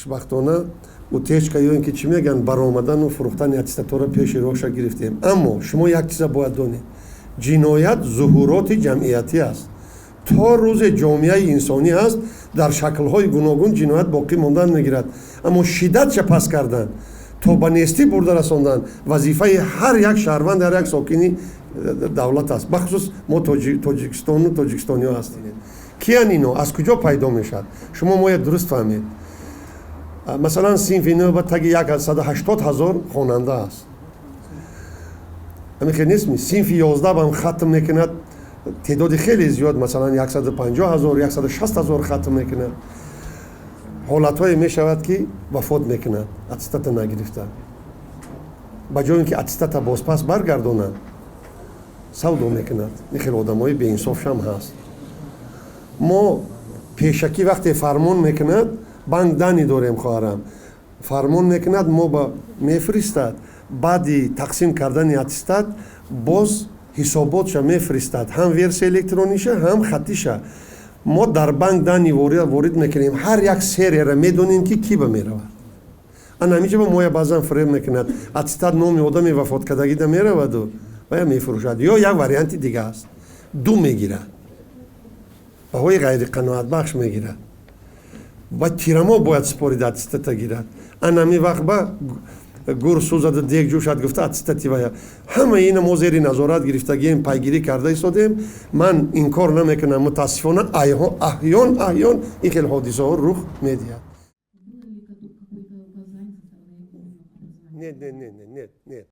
Хушбахтона, утечка ё ин ки чӣ мегӯянд, баромадану фурӯхтани аттестатҳоро пеши роҳша гирифтем. Аммо шумо як чиза бояд донед: ҷиноят зуҳуроти ҷамъиятӣ аст. То рӯзе ҷомеаи инсонӣ ҳаст, дар шаклҳои гуногун ҷиноят боқӣ мондан мегирад. Аммо шиддатша паст кардан, то ба нестӣ бурда расондан вазифаи ҳар як шаҳрванд, ҳар як сокини давлат аст. Бахусус мо тоҷикистону тоҷикистониҳо ҳастем. Киян ино, аз куҷо пайдо мешавад? Шумо мояд дуруст фаҳмед. Масалан, синфи нӯ ба таги 180 000 хонанда аст. Ҳамин хел нестми? Синфи 11 бам хатм мекунад теъдоди хеле зиёд, масалан, 150 000, 160 000 хатм мекунад. Ҳолатҳое мешавад, ки вафот мекунад, аттестата нагирифта. Ба ҷои ин ки аттестата бозпас баргардонад, савдо мекунад. Ин хел одамои беинсофшам ҳаст. Мо пешакӣ вақте фармон мекунад, банк данные дорем, хоҳарам, фармон мекунад, мо ба мефиристад. Баъди тақсим кардани аттестат боз ҳисоботша мефиристад, ҳам версия электрониша, ҳам хаттиша. Мо дар банк данные ворид мекунем, ҳар як серияра медонем, ки кӣ ба меравад. Ана ҳаминҷа ба моя баъзан фиреб мекунад. Аттестат номи одами вафоткардагида мераваду вая мефурӯшад. Ё як варианти дига аст: ду мегирад, баҳои ғайриқаноатбахш мегирад ва тирамо бояд супорида аттестата гирад. Ана ҳамин вақт ба гур сӯзаду дег ҷӯшад гуфта, аттестати вая. Ҳамаи ина мо зери назорат гирифтагием, пайгирӣ карда истодем. Ман инкор намекунам, мутаассифона, аҳён аҳён ин хел ҳодисаҳо рух медиҳад. Было ли какое-то указание со стороны органов образования? Не, не, не, не, нет, нет.